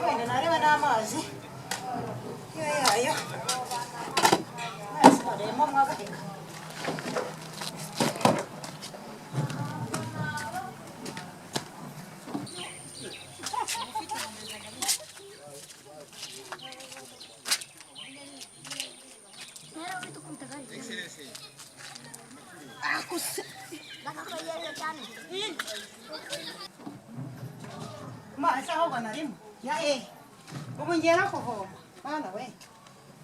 Wenda nareba n'amazi yo yayo amazi baremo mwagaheka. Amazi aho narimo ya ubu ngiye no kuvoma mwana we,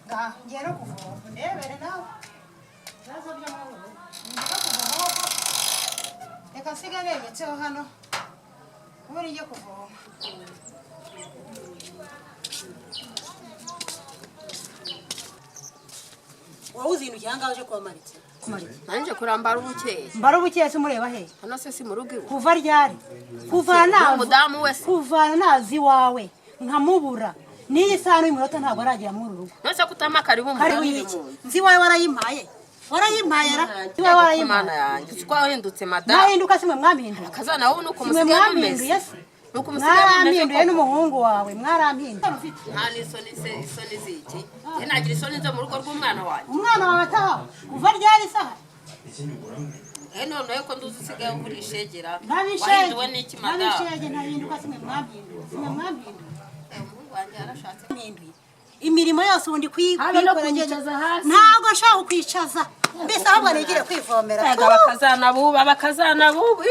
ngaho ngiye no kuvoma ndebere nawe ibibazo by'amahoro, ngiye no kuvoma koko. Reka nsiga nemetseho hano ubu ngiye kuvoma. Wowe uzindukiye ahangaha uje kwa Maritse? Nanje kurambara ubukeye. Mbara ubukeye se mureba hehe? Hano se si mu rugo iwe. Kuva ryari? Kuva nazi umudamu wese. Kuva nazi iwawe nkamubura. N'iyi saha n'uyu munota ntabwo aragera muri uru rugo. Nose kutama karibu mu Karibu iki? Nzi iwawe warayimpaye. Warayimpaye ra? Iwawe warayimpaye. Mana yanjye, siko wahindutse madamu. Nahinduka simwe mwampinduye. Kazana wowe nuko Simwe musigaye mwampinduye mumeze. se. Nuko musigaye mumeze. Mwarampinduye n'umuhungu wawe mwarampinduye. Nta n'isoni se, isoni ziki? Njye nagira isoni zo mu rugo rw'umwana wanjye. Umwana wawe ataha kuva ryari saha? None ko nduzi usigaye ugurisha Ntabishege. wahinduwe n'iki madamu? Ntabishege ntahinduka simwe mwampinduye. Simwe mwampinduye. Umuhungu wanjye yarashatse. Mpinduye. Imirimo yose ubundi Habe no kuyikora njye- kunyicaza hasi. Ntabwo nshaka kukwicaza. Mbese ahubwo nigire kwivomera. Ega bakazana buba bakazana bubu.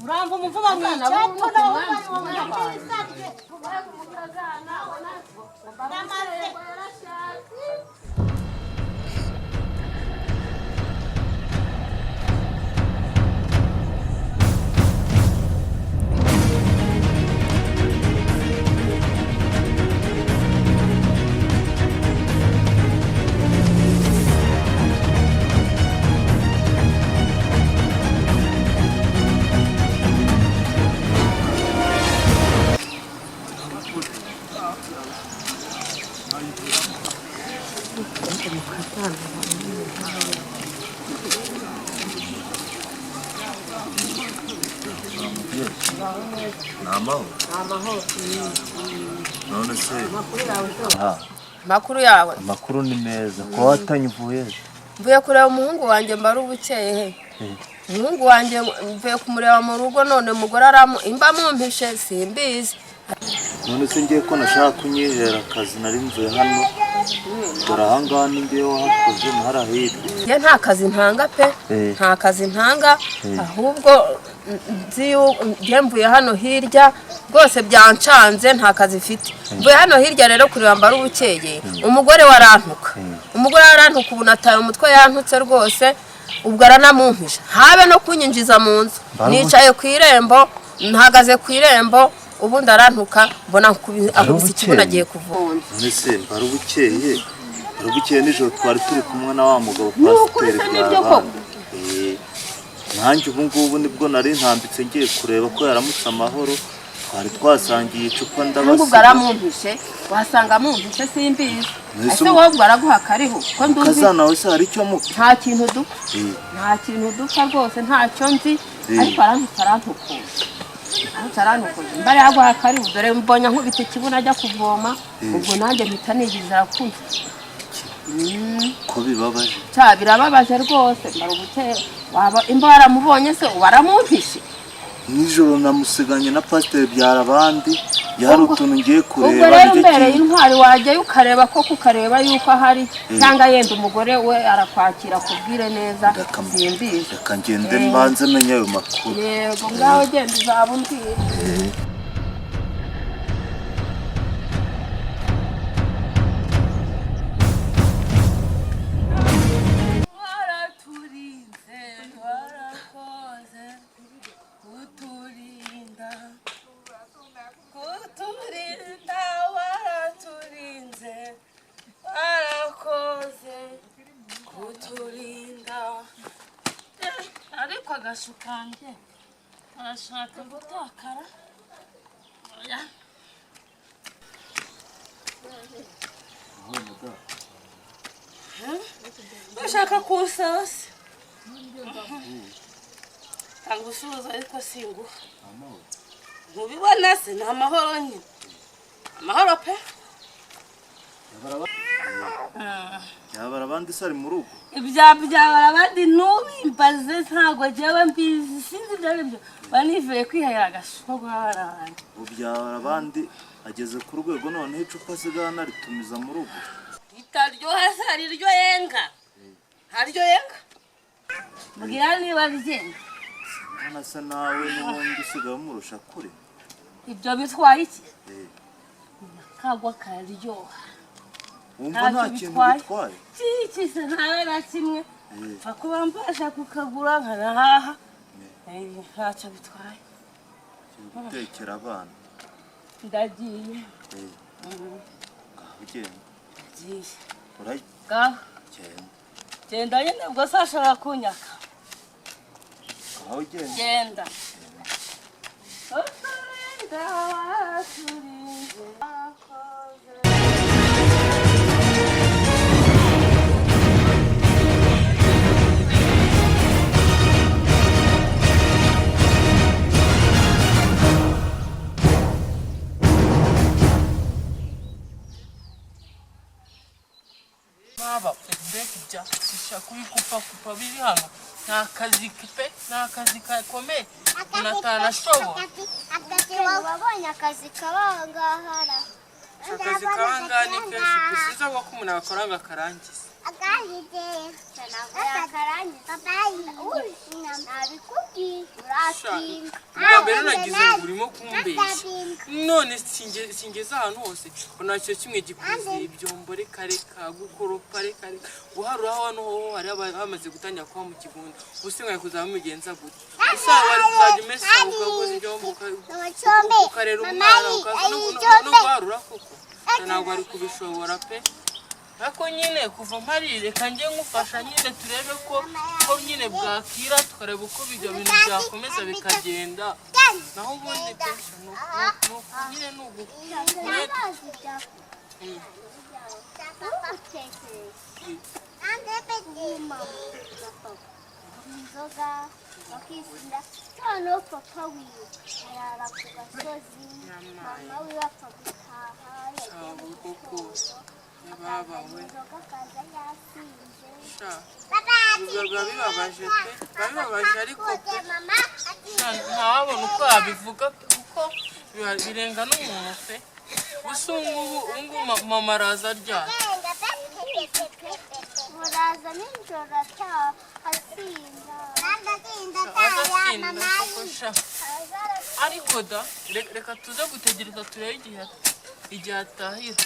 Uramva umuvuba Akazana mwica bubu to nuko nawe umwanzi. Namaze. Ni amahoro. None se Amakuru yawe? Amakuru ni meza. Kuba watanyuvuye ejo? Mvuye kureba umuhungu wanjye mbara ubukeye he. Umuhungu wanjye mvuye kumureba mu rugo none umugore aramu imba mumpishe simbizi. None se ngiye ko nashaka kunyihera akazi nari mvuye hano, dore ahangaha ni ngewe wahakoze ntara hirya. Njye nta kazi ntanga pe, nta kazi ntanga, ahubwo nzi njye mvuye hano hirya rwose byancanze nta kazi mfite. Mvuye hano hirya rero kureba mbara ubukeye, umugore warantuka. Umugore warantuka ubu nataye umutwe yantutse rwose, ubwo aranamumpisha. Habe no kunyinjiza mu nzu. Nicaye ku irembo, mpagaze ku irembo, ubundi arantuka mbona akubise ikibuno agiye kuvoma. None se mbara ubukeye, mbara ubukeye nijoro twari turi kumwe na wa mugabo pasiteri Byarabandi. Nanjye ubu ngubu nibwo nari ntambitse ngiye kureba ko yaramutse amahoro, twari twasangiye icupa ndabasiga. Ubwo aramumpishe, wasanga amumpishe simbizi. Ese wowe ubwo araguha kariho ko nduzi? Kazana we se hari icyo muka? Nta kintu dupfa. Nta kintu dupfa rwose ntacyo nzi, ariko arantutse arantukura. Arantukuye. Mbare yaguha kariho dore mbonye nkubita ikibuno ajya kuvoma, ubwo nanjye mpita nigiza kumva. Ko bibabaje. Cya birababaje rwose, mbara ubukeye. Waba imba waramubonye se waramumpishe? Nijoro namusiganye na pasiteri Byarabandi, yari utuntu ngiye kureba. Ubwo rero mbereye intwari wajyayo ukareba ko kukareba yuko ahari, cyangwa yenda umugore we arakwakira akubwire neza, simbizi. Reka ngende mbanze menye ayo makuru. Yego ngaho genda uzaba umbwira. Waraturinze, warakoze kuturinda, kuturinda, waraturinze, warakoze kuturinda. Ariko agashu kanjye arashaka gutakara. Oya. Ushaka kunsaba se? Tanga usuhuza ariko singuha. Ntubibona se ni amahoro nyine. Amahoro pe. Yabara abandi se ari mu rugo? Ibya byabara abandi ntubimbaze, ntabwo jyewe mbizi, sinzi ibyo ari byo. Banivuye kwihahira agashuko guhabara abandi. Ubyara abandi ageze ku rwego noneho icupa asigaye anaritumiza mu rugo. Ritaryoha se hari iryo yenga? Hari iryo yenga? Mbwira niba ryenga. Mbona se nawe n'ubundi usigaye umurusha kure. Ibyo bitwaye iki? Eh, Kagwa kararyoha. wumva Ntacyo nta kintu bitwaye. bitwaye. Kiki se ntawe na kimwe. Eh, Pfa kuba mbasha kukagura nkanahaha. Eh, ntacyo bitwaye. ugiye gutekera abana. Ndagiye. Eh, ngaho ugenda. Ndagiye. Uragenda. Ngaho. Genda nyine ubwo se ashobora kunyaka. Ngaho ugenda. Genda. Uturinda waturinze. Baba mbega ibya isha kubikupakupa biri hano ni akazi pe, ni akazi gakomeye umuntu atanashobora. Wabonye akazi kaba aha ngaha ra? Akazi kaba ngaha ni kenshi gusa uza ko umuntu akora ngo akarangize. Ntabwo yakarangiza. Nabikubwiye uratinda. Ubwa mbere nagize ngo urimo kumbeshya, none singeze ahantu hose ngo ntacyo kimwe gikuziye ibyombo, reka reka gukoropa, reka reka guharura hano hoho hari hamaze gutangira kuba mu kigunda. Ubu mwari kuzaba mubigenza gute? Gusa wari kuzajya umesa ukakoza ibyombo ukarera umwana ukaza no guharura koko ntabwo ari kubishobora pe. Ariko nyine kuva mpari reka njye nkufasha nyine turebe ko nyine bwakira, tukareba uko ibyo bintu byakomeza bikagenda. Naho ubundi pe nyine ni Inzoga bakisinda, noneho papa wiwe arara ku gasozi, mama wiwe apfa gutaha yagiye mu gitondo, akazana inzoga akaza yasinze. Biba bibabaje pe, biba bibabaje ariko pe ntawabona uko yabivuga kuko birenga n'umuntu pe. Gusa ubu ngubu mama araza aryamye. Muraza nijoro ataha asinda. Agasinda koko sha. Ariko da reka tuze gutegereza turebe igihe atahira,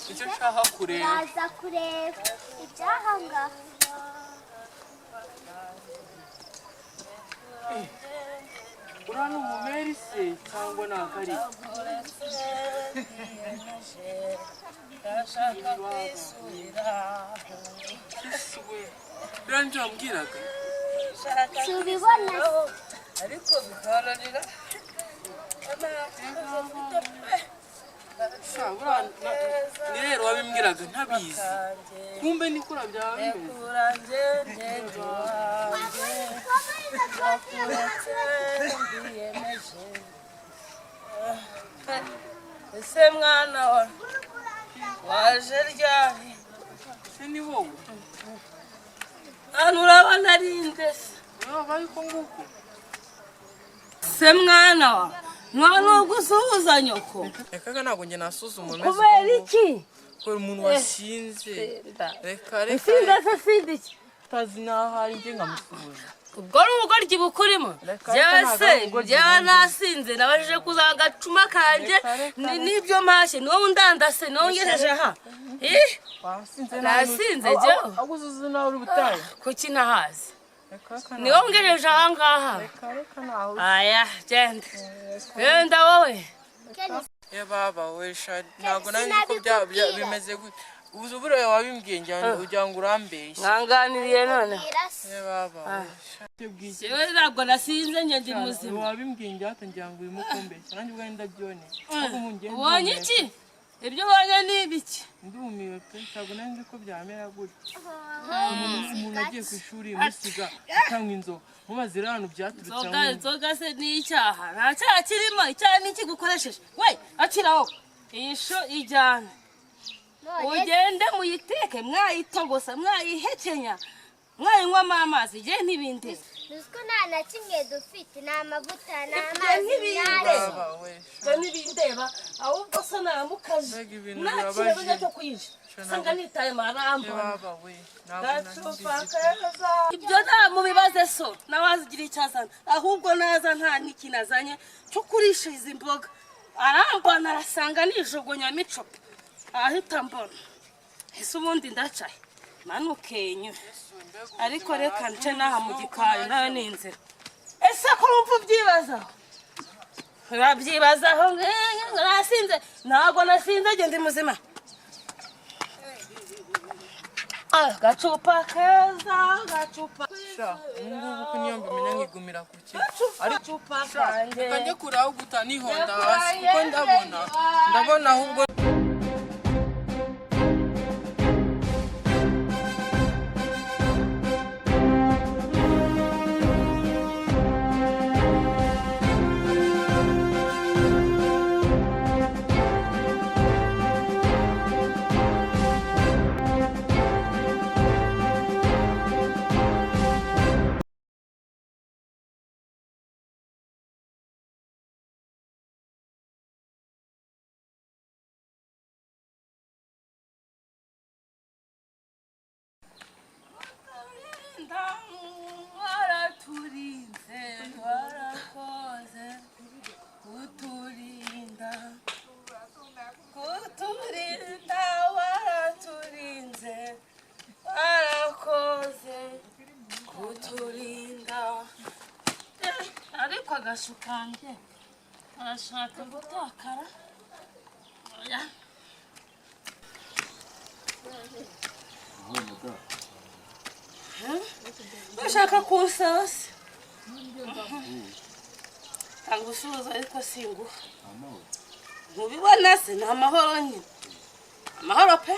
icyo nshaka kureba. Uraza kureba ibyaha ngaha. Uriya ni umumeri se cyangwa ni akari? Biriya nibyo wambwiraga? Tubibona. Ariko biharanira. Sha, buriya ni rero wabimbwiraga ntabizi, kumbe ni kuriya byaba bimeze. Ese mwana wa waje ryari? Ese ni wowe? Hano urabona ari nde se? Uraba ariko nguko. Se mwana wa nta nubwo usuhuza nyoko. Reka ntabwo njye nasuzuma umeze. Kubera iki? Kubera umuntu wasinze. Reka reka. Sinda se sinda iki? Utazi n'aho ari njye nkamusuhuza. Ubwo ni ubugoryi bukurimo. Jyewe se jyewe nasinze nabajije kuzana agacuma kanjye n'ibyo mpashye, ni wowe undandase, ni wowe ungejeje aha. Wasinze. Nasinze jyewe. Ahubwo uzi nawe uri butahe. Kuki ntahazi? Reka reka. Ni wowe ungejeje aha ngaha. Reka reka ntaho. Aya genda genda wowe. Ya baba we sha, ntabwo nari nzi ko bimeze gute. Ubu buriya wabimbwiye ugira ngo urambeshye. Mwanganiriye none. Ya baba we sha. Jyewe ntabwo nasinze, njye ndi muzima. Wabimbwiye njye hatangira ngo urimo kumbeshya, nanjye ubwanjye ndabyoneye. Ubonye iki? Ibyo ubonye ni ibiki? Ndumiwe pe, ntabwo nari nzi ko byamera gutya. Umuntu agiye ku ishuri musiga akanywa inzoga mumaze rero ahantu byaturutse. Inzoga se ni icyaha? Nta cyaha kirimo, icyaha ni ikigukoresheje. We akiraho. Iyi shu ijyane. None Ugende muyiteke, mwayitogosa, mwayihekenya, mwayinywamo amazi, igihe ntibindeba. Uzi ko nta na kimwe dufite, ni amavuta, ni Ibyo amazi, ntibindeba. Baba we. Ibyo ntibindeba, ahubwo se naramukaje. Mbega ibintu Nta bibabaje. kintu cyo kuyisha, usanga nitaye maramba. Baba we, ntabwo nari Gacupa mbizi. keza. Ibyo nta mubibaze, so nawe azigira icyo azana, ahubwo naza nta n'ikintu azanye cyo kurisha izi mboga, arambona arasanga nijugunya micope, ahita mbona. Ese ubundi ndacaye manuke nywe, ariko reka nce n'aha mu gikari, nayo ni inzira. Ese ko urumva ubyibazaho, urabyibazaho ngo nasinze? Ntabwo nasinze, genda muzima. Ah, gacupa keza, gacupa. Sha, ubu ngubu ko niyo mbimenya nkigumira ku kigo. Gacupa kanjye. Reka njye kure aho guta nihonda hasi, kuko ndabona ahubwo. Waraturinze, warakoze kuturinda, kuturinda, waraturinze, warakoze kuturinda. Ariko agashu kanjye arashaka gutakara. Oya. Aho muda? Ushaka kunsaba se? Tanga usuhuza, ariko singuha. Amahoro? Ntubibona se? Ni amahoro nyine, amahoro pe.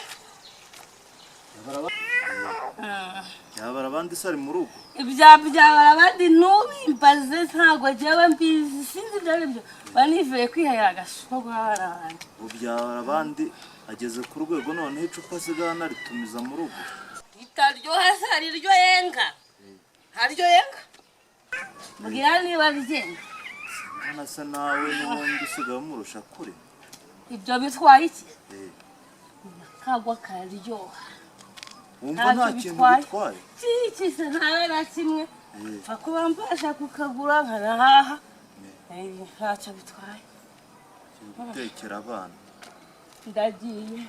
Yabara abandi se ari mu rugo? Ibya byabara abandi ntubimbaze, ntabwo jyewe mbizi, sinzi ibyo ari byo. Banivuye kwihahira agashu ko guhabara abantu. Ubu byabara abandi ageze ku rwego noneho icupa asigaye anaritumiza mu rugo. Ritaryoha se hari iryo yenga? Hari iryo yenga? Mbwira niba ryenga. Mbona se nawe n'ubundi usigaye umurusha kure. Ibyo bitwaye iki? Eh, Kagwa kararyoha. Wumva nta Ntacyo kintu bitwaye. bitwaye? Kikize ntawe na kimwe. Eh, Pfa kuba mbasha kukagura nkanahaha. Ntacyo bitwaye. Gutekera abana. Ndagiye.